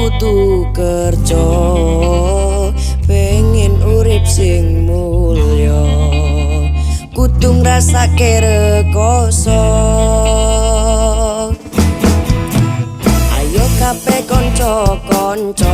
Kudu kerja, pengen urip sing mulya, kudu ngrasake rekoso. Ayo kabeh kanca-kanca.